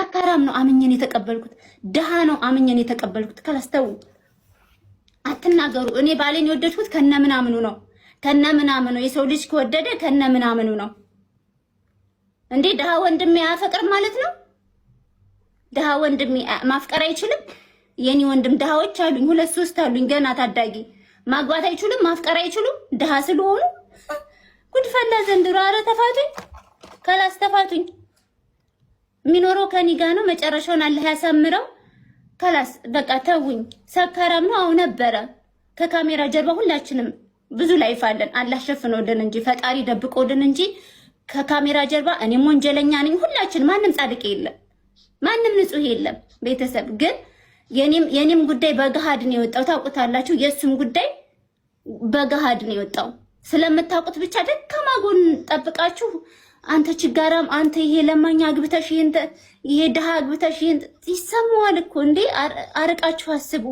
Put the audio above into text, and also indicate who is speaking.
Speaker 1: ሰካራም ነው አምኜን የተቀበልኩት። ድሃ ነው አምኜን የተቀበልኩት። خلاص ተው፣ አትናገሩ። እኔ ባሌን የወደድኩት ከነ ምናምኑ ነው፣ ከነ ምናምኑ። የሰው ልጅ ከወደደ ከነ ምናምኑ ነው እንዴ። ድሃ ወንድሜ አያፈቅርም ማለት ነው? ድሃ ወንድሜ ማፍቀር አይችልም? የኔ ወንድም ድሃዎች አሉኝ፣ ሁለት ሶስት አሉኝ፣ ገና ታዳጊ። ማግባት አይችሉም፣ ማፍቀር አይችሉም ድሃ ስለሆኑ። ጉድፈላ ዘንድሮ። አረ ተፋቱኝ፣ خلاص ተፋቱኝ። የሚኖረው ከኔ ጋ ነው። መጨረሻውን አላህ ያሳምረው። خلاص በቃ ተውኝ። ሰካራም ነው አሁ ነበረ። ከካሜራ ጀርባ ሁላችንም ብዙ life አለን። አላህ ሸፍኖልን እንጂ፣ ፈጣሪ ደብቆልን እንጂ ከካሜራ ጀርባ እኔም ወንጀለኛ ነኝ። ሁላችን፣ ማንም ጻድቅ የለም፣ ማንም ንጹህ የለም። ቤተሰብ ግን የኔም ጉዳይ በገሃድ ነው የወጣው፣ ታውቁታላችሁ። የእሱም ጉዳይ በገሃድ ነው የወጣው። ስለምታውቁት ብቻ ደካማ ጎን ጠብቃችሁ አንተ ችጋራም፣ አንተ ይሄ ለማኝ አግብተሽ፣ ይሄ ድሃ አግብተሽ፣ ይሄን ይሰማዋል እኮ እንዴ! አርቃችሁ አስቡ።